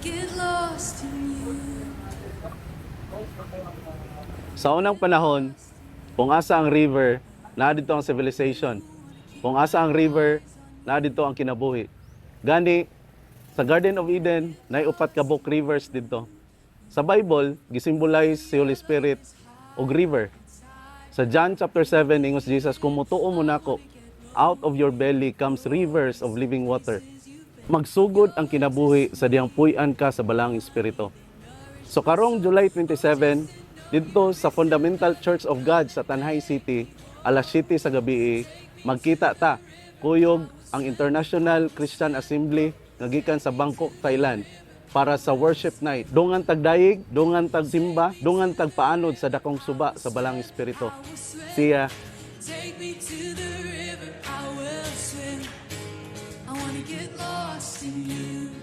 Get lost in you. Sa unang panahon, kung asa ang river, naa didto ang civilization. Kung asa ang river, naa didto ang kinabuhi. Gani, sa Garden of Eden, naay upat ka buok rivers didto. Sa Bible, gisimbolize si Holy Spirit og river. Sa John chapter 7, ingon si Jesus, "Kung mutuo mo nako, out of your belly comes rivers of living water." Magsugod ang kinabuhi sa diyang puy-an ka sa Balaang Espiritu. So karong July 27, didto sa Fundamental Church of God sa Tanjay City, alas 7 sa gabi, magkita ta. Kuyog ang International Christian Assembly nga gikan sa Bangkok, Thailand para sa worship night. Dungan tagdayeg, dungan tagsimba, dungan tagpaanod sa dakong suba sa Balaang Espiritu. See ya. Take me to the river, I will swim. I wanna get lost in you.